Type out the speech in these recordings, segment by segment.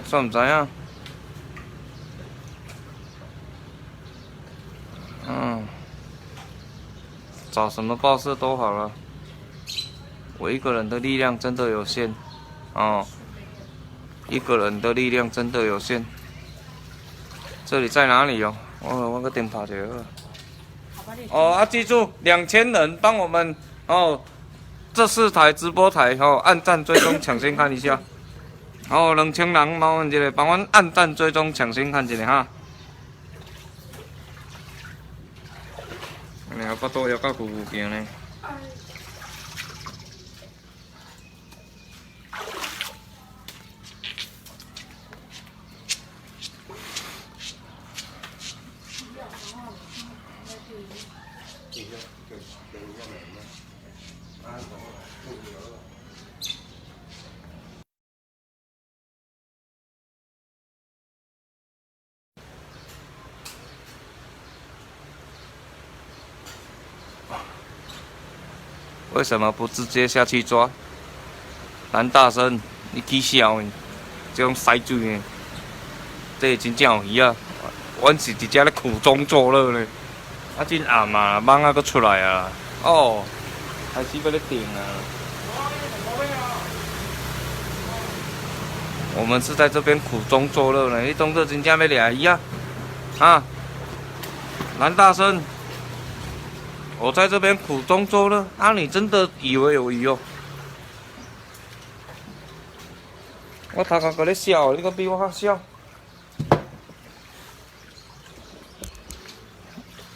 煞毋知影。嗯，找什麼報社都好了，我一個人的力量真的有限，哦，一個人的力量真的有限。這裡在哪裡哦？我個電拍一下。哦啊，記住，2000人幫我們哦，這四台直播台哦，按讚追蹤搶先看一下。哦，2000人麻煩一下，幫阮按讚追蹤搶先看一下哈。你腹肚枵到咕咕叫呢。為什麼不直接下去抓？藍大生，你起痟的，這種屎水的，這真正有魚啊！阮是佇遮咧苦中作樂咧，啊真暗啊，蠓仔閣出來啊！哦，開始欲咧定啊！我們是在這邊苦中作樂呢，你當作真正欲掠魚啊？啊，藍大生。我在這邊苦中作樂，啊！你真的以為有魚哦？我頭殼閣咧笑，你閣比我較痟。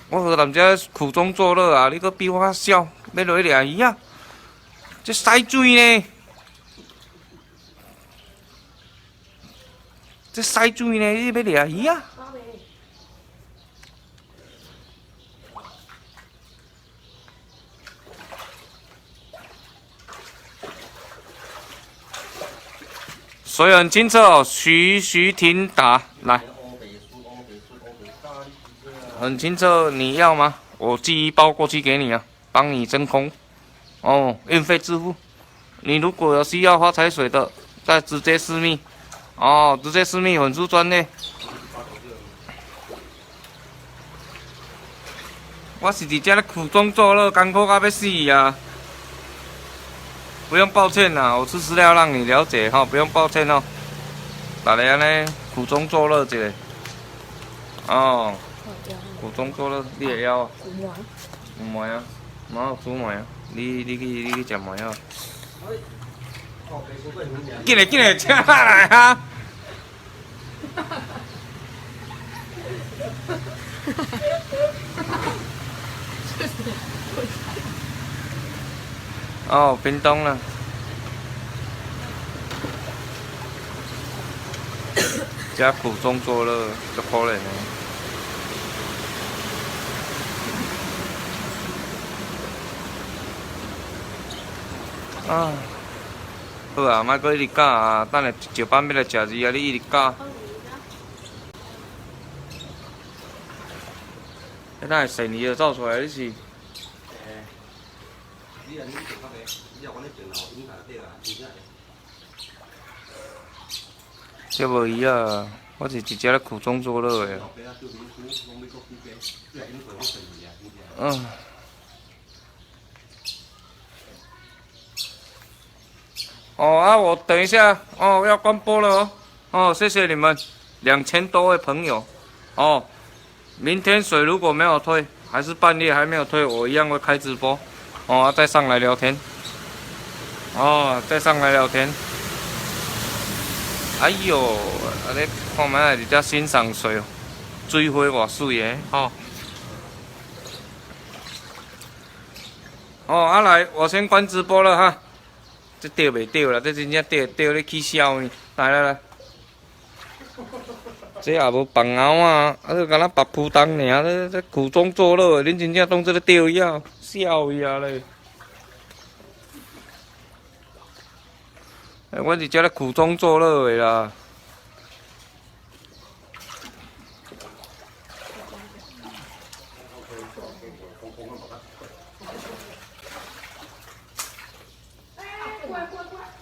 我河南遮苦中作樂啊，你閣比我較痟，欲落去掠魚啊？這屎水呢？這屎水呢？你欲掠魚啊？水很清澈哦，徐徐廷達來，很清澈，你要嗎？我寄一包過去給你啊，幫你真空，哦，運費自付。你如果有需要發財水的，再直接私密，哦，直接私密粉絲專頁。我是佇遮咧苦中作樂，艱苦到欲死啊！不用抱歉啦，我只是要讓你了解哈，不用抱歉哦。大家按呢苦中作樂一下，哦，苦中作樂，你會曉？有糜啊，嘛有煮糜啊，你去食糜啊。緊來緊來，請來啊！哦，屏東啦，遮苦中作樂，足可憐的。啊，好啊，莫閣一直教啊，等下石板欲來食字啊，你一直教。你等下鱔魚就走出來，你是？這無魚啊，我是直接咧苦中作樂的。嗯。哦啊，我等一下哦，要關播了哦。哦，謝謝你們2000多位朋友。哦，明天水如果沒有退，還是半夜還沒有退，我一樣會開直播。哦，再上來聊天。哦，再上來聊天。哎喲，啊你看覓佇遮欣賞水，水花偌媠的吼。哦，啊來，我先關直播了哈。這釣袂著啦，這真正釣釣咧起痟呢。來來來，這也無放鰲啊，啊這敢若白撲東爾，這苦中作樂的，恁真正當做咧釣魚啊，痟伊啊咧。欸，阮佇遮咧苦中作樂的啦。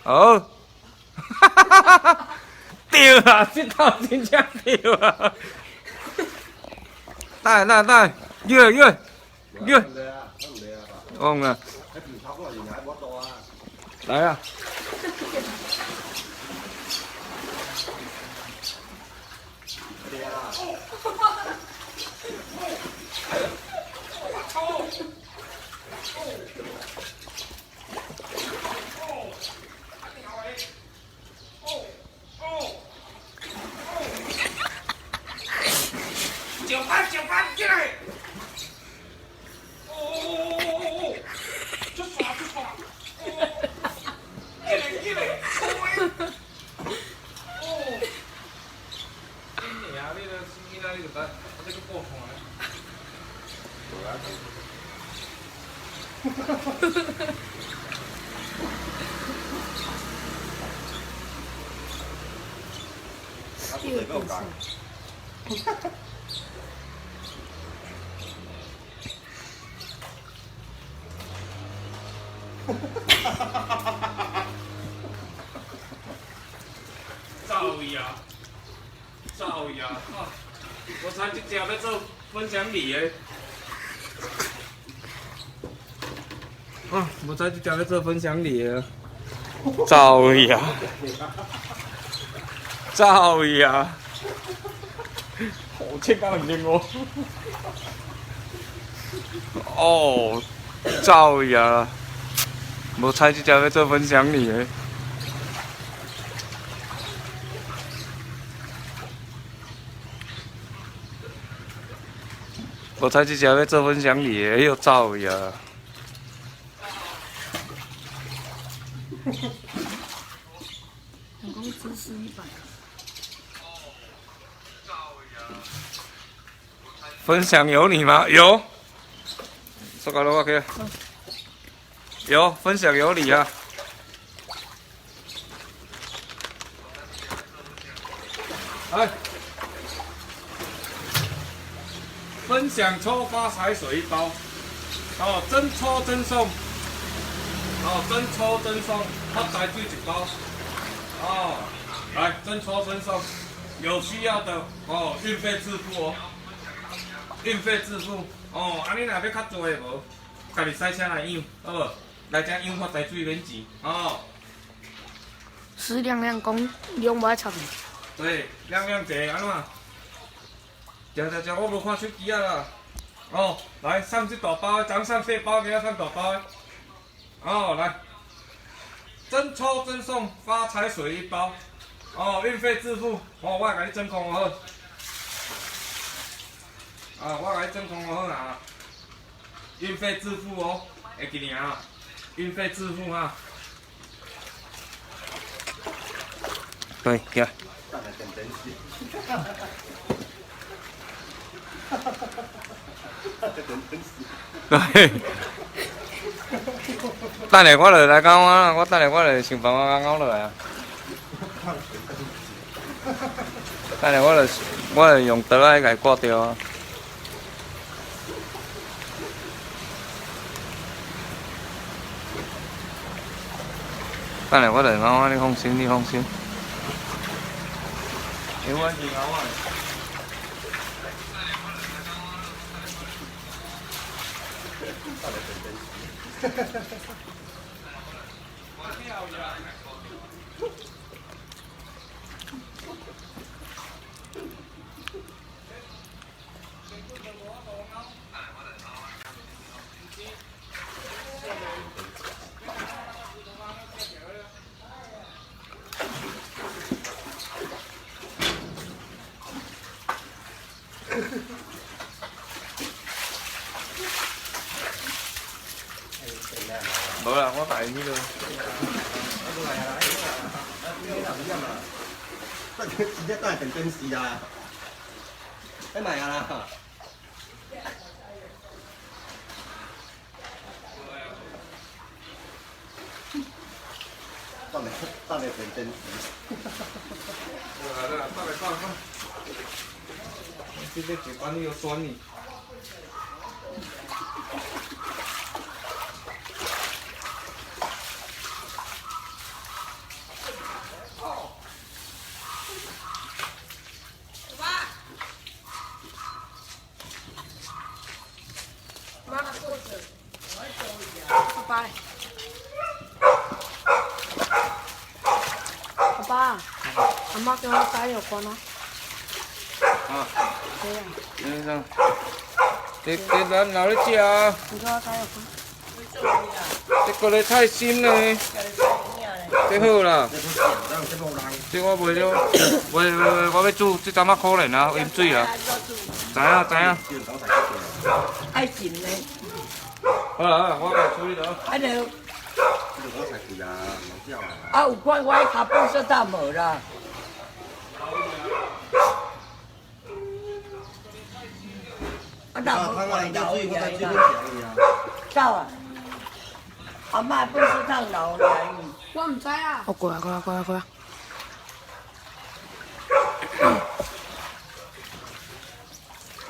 好，哈哈哈哈！對啊，這套真正對啊！來來來，約約約，講啊！來啊！9八9八進來！哦哦哦哦哦！出耍出耍！進來進來！哦！你啊，你這今仔日就來，我這個過看咧。走去啊！走去啊！我猜這隻要做分享禮的。啊！我猜這隻要做分享禮的。走去啊！走去啊！好切啊2,500。哦，走去啊！無猜這隻要做分享禮的。無猜這隻要做分享禮的，又走去啊！總共支持100。分享有你嗎？有。說搞了我去。有分享有你啊！來，分享抽發財水一包，哦，真抽真送，哦，真抽真送，發財水一包，哦，來，真抽真送，有需要的哦，運費自付哦，運費自付，哦，啊你若欲較濟的無，家己駛車來養，好無？來遮養發財水免錢，哦。是亮亮講兩百插。對，亮亮姐，按怎？食食食，我無看手機啊啦。哦，來送這大包的，昨送細包，今仔送大包的。哦，來，真抽真送發財水一包，哦，運費自付，哦，我會共你真空就好。啊，我共你真空就好啊。運費自付哦，會記得啊，運費自付啊。對，起來。對，等下我就來講我，我等下我就想辦法咬落來啊。等下我就用刀仔共伊割掉啊。等下我就咬啊，你放心，你放心。欸，我是咬啊。無啦，我家己彼落。直接帶變電視啊！你買啊啦！等下等下變電視。好啦，等下等下。這個嘴巴你又酸你。媽叫我加油關啊。啊。對啊。先生，這咱留咧食啊。你叫我加油關。這個咧菜心呢？這好啦。這我袂了，袂袂袂，我欲煮，這陣仔可憐啊，淹水啊。知影知影。愛浸呢。好啦好啦，我來處理了。啊就。啊有看我彼跤布說透無啦。啊，若無怪流去啦。走啊！阿嬤本說透流來。我毋知啊。哦，過來過來過來過來。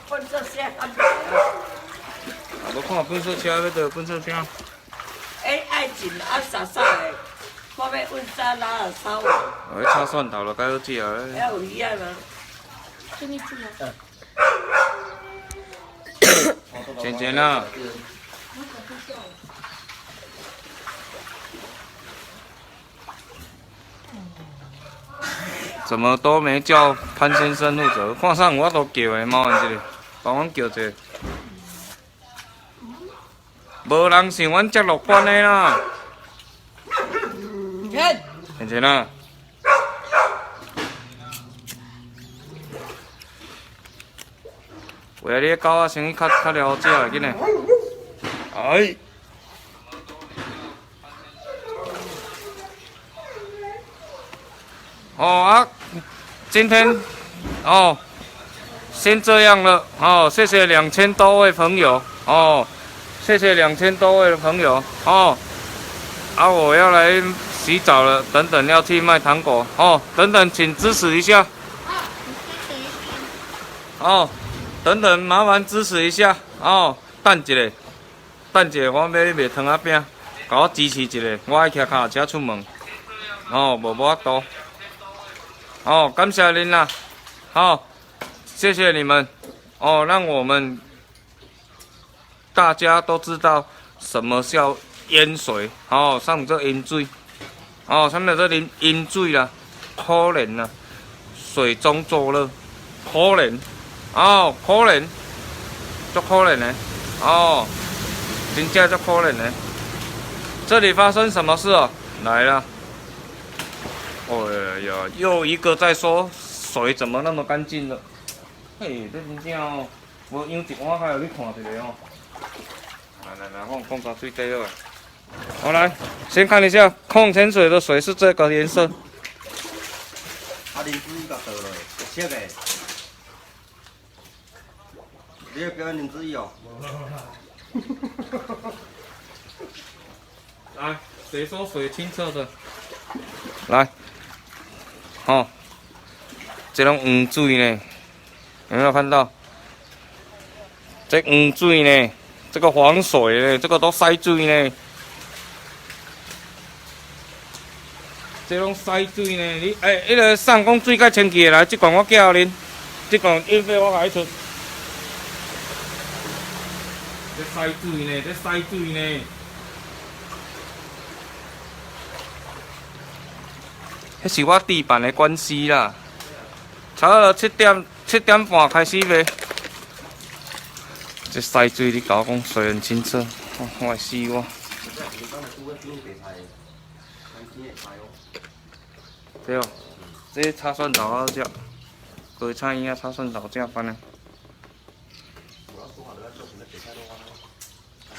本說車較無。啊，無看本說車欲倒本說車。欸，愛浸啊，沙沙的，我欲揾沙拉來炒。哦，彼炒蒜頭就較好食啊。遐有魚仔無？這你煮啊。錢錢啊！怎麼都沒叫潘先生負責？看啥有法度叫的，麻煩一下，幫阮叫一下。無人像阮遮樂觀的啦。錢錢啊！有啊，你的狗仔生意較較了解的，緊來。哎。哦啊，今天哦，先這樣了哦，謝謝2000多位朋友哦，謝謝2000多位的朋友哦。啊，我要來洗澡了，等等要去賣糖果哦，等等請支持一下。哦，等等麻煩支持一下哦，等一下，等一下，我欲賣糖仔餅，共我支持一下，我愛騎跤踏車出門，哦，無法度。哦，感謝恁啦，好，謝謝你們，哦，讓我們大家都知道什麼叫淹水，哦，啥物叫淹水，哦，啥物叫做啉淹水啦，可憐啦，水中作樂，可憐，哦，可憐，足可憐的，哦，真正足可憐的。這裡發生什麼事哦？來了。哎呀，又一個在說水怎麼那麼乾淨了？嘿，這真正哦，無養一碗，還予你看一下哦。來來來，我講茶水底好。好來，先看一下礦泉水的水是這個顏色。啊，啉水甲倒落，白色的。你欲表演啉水哦？來，誰說水清澈的？來。哦，這攏黃水呢，有沒有看到？這黃水呢，這個黃水呢，這個都屎水呢。這攏屎水呢，你欸，彼個送講水較清氣的來，這罐我寄予恁，這罐運費我共你出。這屎水呢，這屎水呢。彼是我地板的關係啦，差不多7點7點半開始賣。這屎水你共我講水很清澈，我會死我。對哦，這炒蒜頭好食，高菜葉仔炒蒜頭正翻的。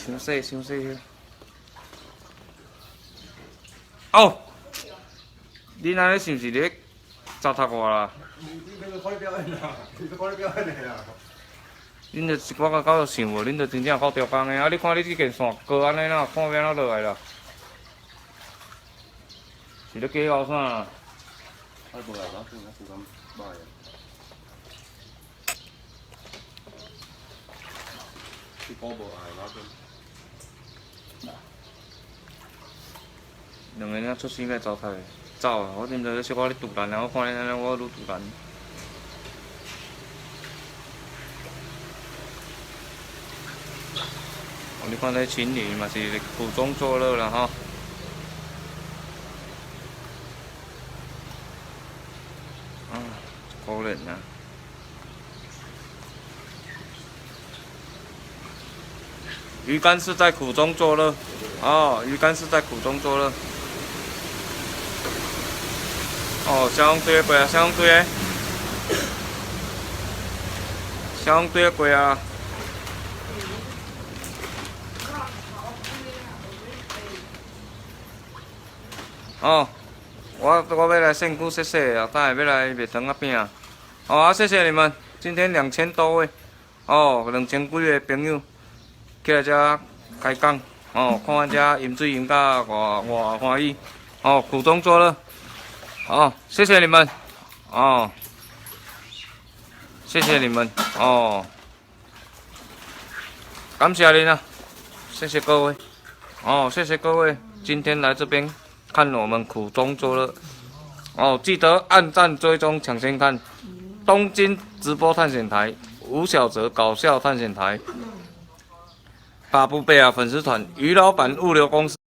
傷細傷細。哦。恁按呢是毋是咧糟蹋我啦？恁就我到想無，恁就真正夠刁工的啊！你看你這根線高按呢啦，看欲按怎落來啦？是咧假搞啥啦？兩个囝出生欲糟蹋的。走啊！我啉著咧小可咧賭爛啊！我看你按呢，我愈賭爛。哦，你看這情侶嘛是苦中作樂啦吼。可憐啊！魚乾是在苦中作樂，哦，魚乾是在苦中作樂。哦，消防隊過啊，消防隊，消防隊過啊！哦，我欲來身軀洗洗啊，等下欲來賣腸仔餅啊。哦啊，謝謝你們，今天2000多位，哦，2000幾个朋友起來遮開講，哦，看阮遮飲水飲甲偌偌歡喜，哦，苦中作樂，哦，謝謝你們，哦，謝謝你們，哦，感謝恁啊，謝謝各位，哦，謝謝各位，今天來這邊看我們苦中作樂，哦，記得按讚、追蹤、搶先看，東京直播探險台，吳小哲搞笑探險台，巴布貝亞粉絲團，魚老闆物流公司。